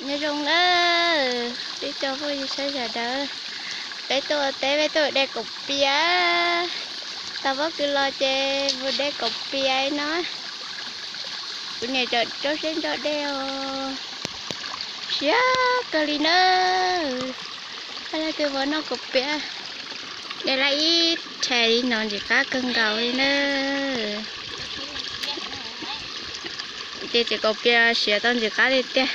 Nyob zoo na, ib tsoom phooj ywg sawv daws, peb tuaj teb peb tuaj de kaum pias. Tau pob kws los ces mus de kaum pias no. Kuv niam tseem rau siab ntso de os. Siab kawg li na. Peb leej twg puas noj kaum pias, de lawm ib rhe li no ntxim qab kawg nkaus li na. Ces txiv kaum pias siav tau ntxim qab li tiag.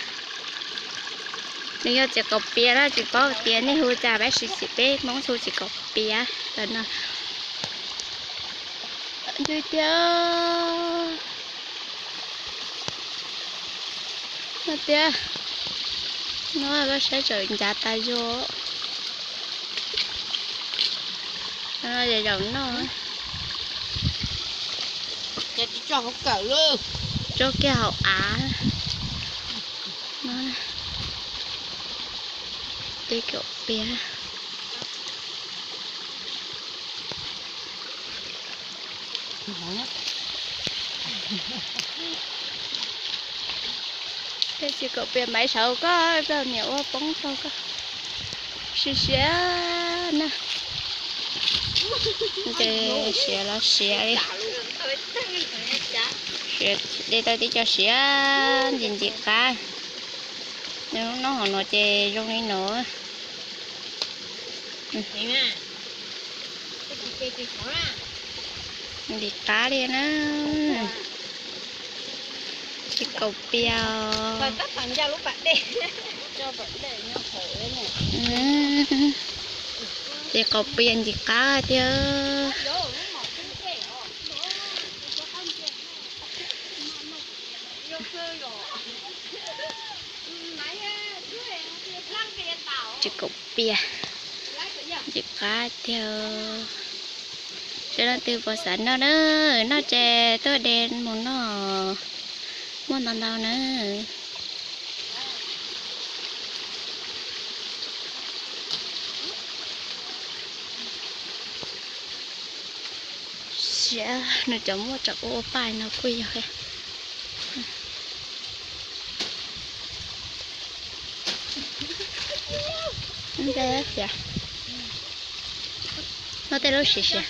Nws yog txiv kaum pias na, tsis paub tias nej hu cas, peb siv txiv, peb Hmoob hu txiv kaum pias ntawm no. Ntxim tiag. No tiag, no koj saib tseem ncav tas zog. No zaum noj, tso kiag hauv av. Txiv kaum pias. Tej txiv kaum pias maiv saud koj, niam ua poob rau koj. Siav siav na. Ces siav los siav li. Siav, de tau tib co siav ntxim ntxim qab. Noj hauv no ces zoo li no. Ntxim qab li na. Txiv kaum pias. Txiv kaum pias ntxim qab tiag. Txiv kaum pias ntxim qab tiag. Sawv daws leej twg puas xav noj na, noj ces tuaj de mus noj, muaj ntau ntau na. Siav, nws cov muaj tsam ua ua paj no kuj yog. Noj tej lub siav siav.